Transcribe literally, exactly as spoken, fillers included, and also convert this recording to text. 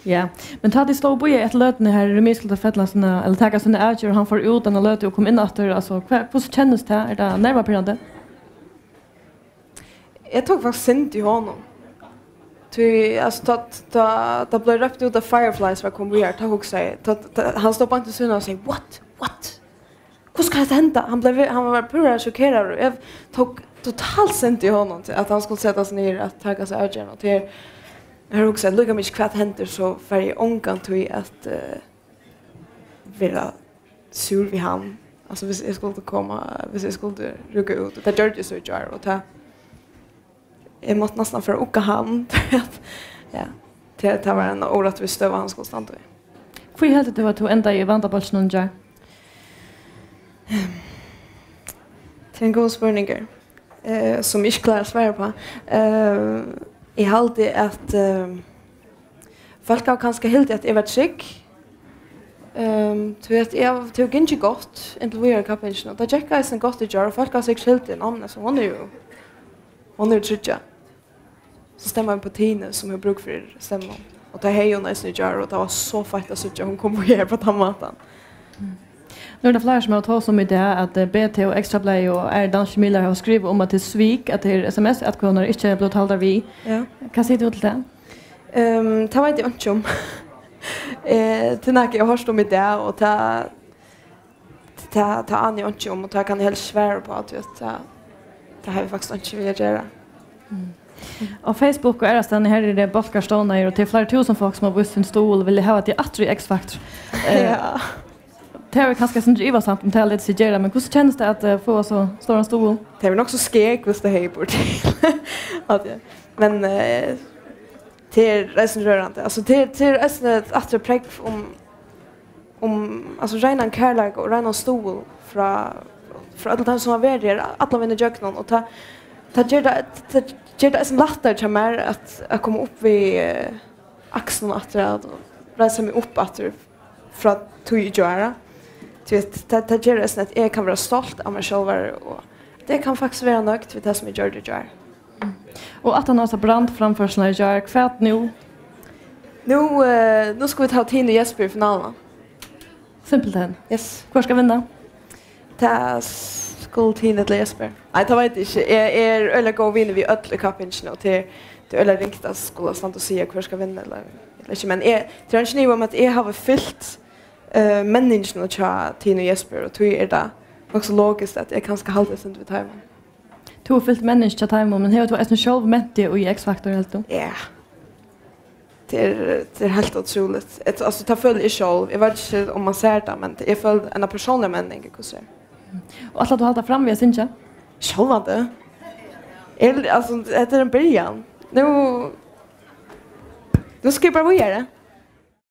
Ja, men tá tit stóðu og bíðaði eftir løtuni, har Remi skuldi fella sína, ella taka sína avgerð, og hann fór út eina løtu og kom inn aftur, altso, hvat, hvussu kennist tað? Er tað nervapirrandi? Eg tók faktiskt synd í honum. Tí, altso, tá, tá, tá bleiv rópt út, at Fireflies var komin víðari, tá hugsaði eg, tá, tá, hann stóð beint við síðuna og segði: "What? What?" Hvussu kann hetta henda? Hann bleiv, hann var púra sjokkeraður, og eg tók totalt synd í honum, til at hann skuldi seta seg niður at taka seg avgerðina. Og til, eg hugsaði, líka mikið hvat hendir, so fari eg ongantíð at, eh, vera súr við hann. Altso, hvis eg skuldi koma, hvis eg skuldi rúka út. Og tað gjørdi eg so í gjár, og tað, eg mátti næstan fara at ugga hann. Ja, tað, tað var ein órættvís støða, hann skuldi standa í. Hví heldur tú, at tú endaði í vandabólkinum í gjár? Tað er ein góður spurningur, eh, sum eg ikki klári at svara uppá. Eh, eg haldi, at, eh, fólk hava kanska hildið, at eg var trygg. Ehm, tí at eg havi, tað hevur gingið gott inntil víðari í kappingini, og tað gekk eisini gott í gjár, og fólk hava sikkurt hildið, "Ná, men altso, hon er jú, hon er jú tryggjað." So stemma vit upp á Tinu, sum hevur brúk fyri stemmum. Og tað hevði hon eisini í gjár, og tað var so feitt at síggja, hon kom upp her á tann mátan. Nú eru tað fleiri, sum hava tosað um í dag, at, eh, B T og Ekstrablaðið og aðrir danskir miðlar hava skrivað um, at tað er svik, at tað er S M S-atkvøðurnar ikki blíva taldar við. Ja. Hvat sigur tú til tað? Ehm, tað veit eg einki um. Eh, tað er nakað, eg havi hoyrt um í dag, og tað, tað, tað ani eg einki um, og tað kann eg helst ikki svara uppá, tí at tað, tað havi eg faktiskt einki við at gera. Mm. Á Facebook og aðrastaðni, har eru bólkar stovnaðir, og tað eru fleiri túsund fólk, sum hava víst sín stuðul og vilja hava teg aftur í X Factor. Eh, ja. Tað er kanska eitt sindur ivasamt, um tað letur seg gera, men hvussu kennist tað at, eh, fáa so stóran stuðul? Tað er nokk so skeg, hvis tað hevði burtur til. At, ja. Men, eh, tað er eisini rørandi. Altso, tað er, tað er eisini eitt aftur prógv um, um, altso, reinan kærleika og reinan stuðul frá, frá øllum teimum, sum hava verið her allan vegin ígjøgnum, og tað, tað ger tað, tað ger tað eisini lættari hjá mær at, at koma upp við, eh, aksinum aftur, at reisa meg upp aftur frá tí í gjár. Tí at tað, tað ger eisini, at eg kann vera stolt av mær sjálvari, og at eg kann faktiskt vera nøgd við tað, sum eg gjørdi í gjár. Og aftan á hasa brandframførsluna í gjár, hvat nú? Nú, eh, nú skulu vit hava Tinu og Jesper í finaluna. Simpelthen. Yes. Hvør skal vinna? Tað skulu Tinu ella Jesper. Nei, tað veit eg ikki. Eg, eg eri øgiliga góð vinur við øll í kappingini, og tað er, tað er øgiliga ringt at skula standa og siga, hvør skal vinna, ella, ella ikki. Men eg, tað er eingin ivi um, at eg havi fylgt, eh, menningina hjá Tinu og Jesper, og tí er tað nokk so logiskt, at eg kanska haldi eitt sindur við teimum. Tú hevur fylgt menningini hjá teimum, men hevur tú eisini sjálv ment teg í X Factor, heldur tú? Ja. Tað er, tað er heilt ótrúligt. Et-, altso, tað føli eg sjálv. Eg veit ikki, um man sær tað, men eg føli eina persónliga menning, hvussu er. Og ætlar tú at halda fram við at syngja? Sjálvandi. Eg, altso, hetta er ein byrjan. Nú, nú skal eg bara víðari.